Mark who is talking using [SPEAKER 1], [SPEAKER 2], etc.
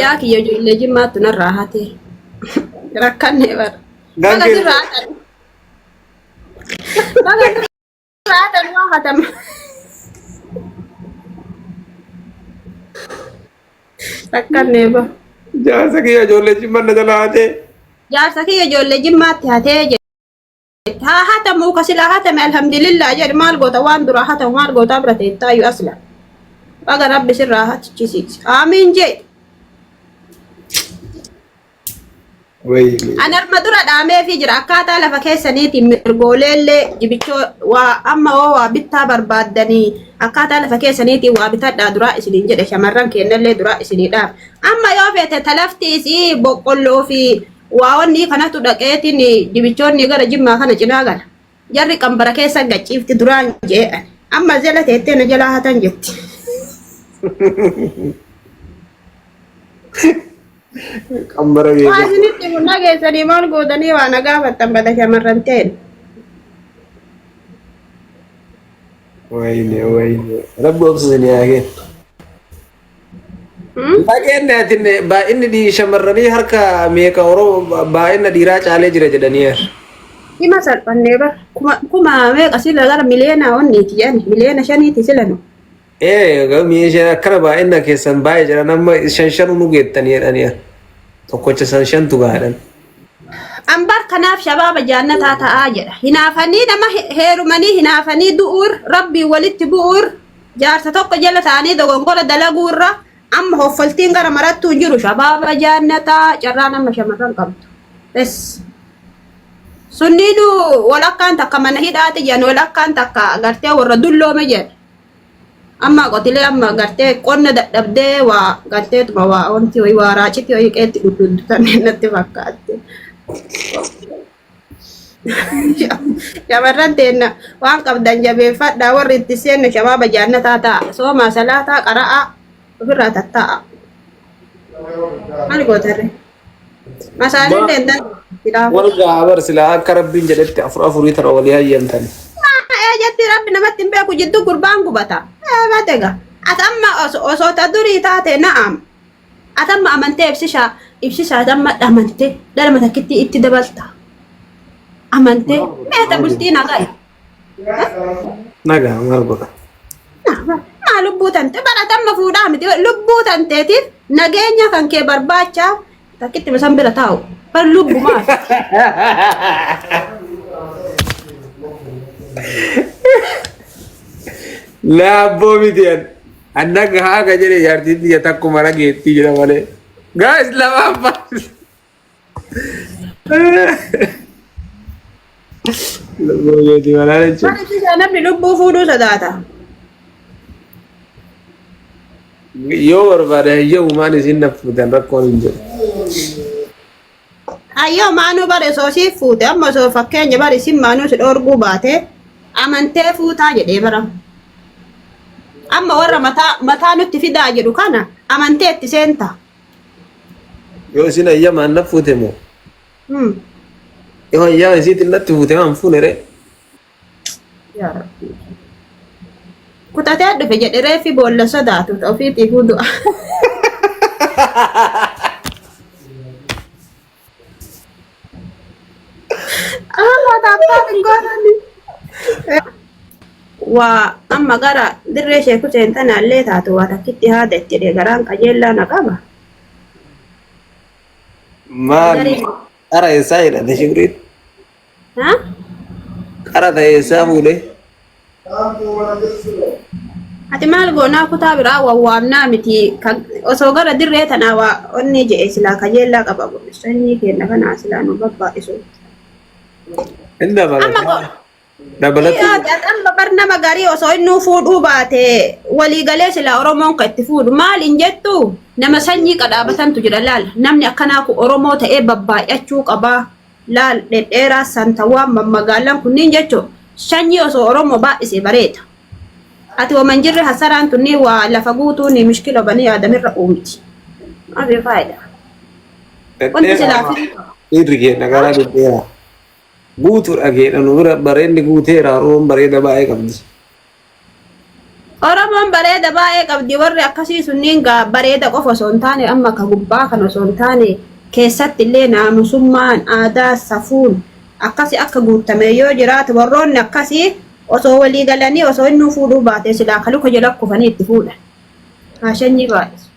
[SPEAKER 1] Yaa kiyya ijoollee jimmaattu narraa hatee. Rakkanne bara. Baga
[SPEAKER 2] Gangee.
[SPEAKER 1] sirraa hatan. Baga sirraa hatan waa hatama. Rakkanne bara.
[SPEAKER 2] Jaarsa kiyya ijoollee jimma na jalaa hatee.
[SPEAKER 1] Jaarsa kiyya ijoollee jimmaatti hatee jedhe. Haa hatamu ka silaa hatame alhamdulillah jedhi maal goota waan duraa hatamu maal gootaa bira teettaayu asla. Baga rabbi sirraa hatichisiisi. Aamiin jedhi.
[SPEAKER 2] Wayii.
[SPEAKER 1] An arma dura dhaameefii jira akkaataa lafa keessaniitiin mirgooleellee jibichoo waa amma hoo waa bittaa barbaaddanii akkaataa lafa keessaniitiin waa bitadhaa duraa isiniin jedhe shamarran keennallee duraa isinii dhaaf. Amma yoo feete talafti isii boqqolloo fi Waa wannii kanatu dhaqeetiin dibichoonni gara jimmaa kana cinaa gala. Jarri qambara keessa gachiifti duraan je'e ani. Amma jala teettee na jalaa hatan jetti.
[SPEAKER 2] Qambara
[SPEAKER 1] Waa
[SPEAKER 2] keessa.
[SPEAKER 1] isinitti himu nageessanii maal gootanii waa na gaafattan bada shamarran ta'en.
[SPEAKER 2] Wayne wayne. Rabbi obsa isin haa kennu. Dhageenye atin baay'inni shamarranii harka meeqa Oromoo baay'ina dhiiraa caalee jira jedhanii.
[SPEAKER 1] Hima salphannee bar kuma kuma meeqa sila gara miliyoona onniiti jedhani miliyoona shaniiti sila nu.
[SPEAKER 2] Ee garuu meeshaan akkana baay'ina keessan baay'ee jedhan amma shan shan nu geettanii jedhanii. Tokkocha san shantu gaadhan.
[SPEAKER 1] Ambar kanaaf shabaaba jaannataa ta'aa jedha. Hinaafanii nama heerumanii hinaafanii du'uur rabbii walitti bu'uur Jaarsa tokko jala ta'anii dogongora dalaguu irra amma hoffoltiin gara marattuu hin jiru. Shabaaba jaannataa carraan amma shamarran qabdu. Bes. Sunniinuu walakkaan takka mana hidhaati jedhan walakkaan takka gartee warra dulloome jedhan. Amma qotilee amma gartee qonna dadhabdee waa garteetuma waa wanti wayii waa raacitii wayii qeetti dhudhuddu tan natti fakkaatti. Shamarran teenna waan qabdan jabeeffadhaa warri itti seenne shabaaba jaannataa ta'a. Soomaa salaataa qara'aa ofirraa tattaa'a. Maal gootarre? Masaalillee hin danda'u.
[SPEAKER 2] Wal gahaa bar silaa akka rabbiin jedhetti afur afurii tana walii hayyamtani.
[SPEAKER 1] Ee jetti rabbi namatti hin beeku jidduu gurbaan gubata. Ee batega. Ati amma osoo ta durii taate na'am. Ati amma amantee ibsishaa ibsishaa ati amma amantee dhalma takkitti itti dabalta. Amantee meeta bultii nagaa.
[SPEAKER 2] Nagaa maal godha?
[SPEAKER 1] Maa lubbuu tante bara amma fuudhaa miti lubbuu tanteetiif nageenya kan kee barbaacha takkitti misan bira taa'u. Bar lubbu maal?
[SPEAKER 2] Laabboo miti an. Anna gahaa ka jedhe jaartiin tiyya takkuma dhageettii jedha malee. Guys lamaan baas. Lubbuu keetii malaa jechuun.
[SPEAKER 1] Maal ibsisaa namni lubbuu fuudhuu sodaata.
[SPEAKER 2] Yoo barbaade hayyamumaan isin na fuutan rakkoon hin jiru.
[SPEAKER 1] Ayyoo maanuu bare osoo siif fuute amma osoo fakkeenya bare isin maanuu si dhoorguu baate amantee fuutaa jedhee bara. Amma warra mataa mataa nutti fidaa jedhu kana amantee itti seenta.
[SPEAKER 2] Yoo isin hayyamaan na fuute moo?
[SPEAKER 1] Hmm.
[SPEAKER 2] Yoo hayyama isiitiin natti fuute maan fuune ree?
[SPEAKER 1] Yaa Rabbi. Kutatee dhufe jedhe reeffi boolla sodaatu ofiitiifuu du'a. Allah taaptaa hin goonani. Waa amma gara dirree sheeku seentanaallee taatu waa takkitti haada itti jedhee garaan qajeellaa na qaba.
[SPEAKER 2] Maal
[SPEAKER 1] Garii.
[SPEAKER 2] qara eessaa jedhate shukriin?
[SPEAKER 1] Ha?
[SPEAKER 2] Qara ta'e eessaa fuudhee?
[SPEAKER 1] Ati maal goonaa kutaa biraa wawwaamnaa miti kan- osoo gara dirree tanaa waa onni je'e silaa kajeellaa qaba sanyii kenna kanaa silaa nu babba'isu.
[SPEAKER 2] Hin
[SPEAKER 1] Amma
[SPEAKER 2] dabalata.
[SPEAKER 1] go-
[SPEAKER 2] Dabalata.
[SPEAKER 1] Amma bar nama garii osoo innuu fuudhuu baate walii galee silaa Oromoon kan itti fuudhu maal hin jettu nama sanyii qadhaabatantu jira laal namni akkanaa kun Oromoo ta'ee babbaay'achuu qabaa. Laal dhedheeraa santawwaan mammagaalan kunniin jechuun sanyii osoo Oromoo baay'ise bareeda. Ati wama hin jirre hasaraan tunni waa lafa guutuun mishkila banii aadamirra uumti. Maal faayida? Wanti silaa
[SPEAKER 2] Dhedheeraa.
[SPEAKER 1] firii qaba.
[SPEAKER 2] Dhiirri keenya garaa dhedheeraa. Guutuudha keenya nu bira bareenni guuteera Oromoon bareeda baay'ee qabdi.
[SPEAKER 1] Oromoon bareeda baay'ee qabdi. Warri akkasii sunniin gaa bareeda qofa osoo hin taane, amma ka gubbaa kan osoo hin taane, keessatti illee naamusummaan, aadaa, safuun akkasi akka guutame yoo jiraate, warroonni akkasii osoo walii galanii, osoo inni fuudhuu baate, silaa kaluka jala kufanii itti fuudhan. Haa shanyii baay'isu.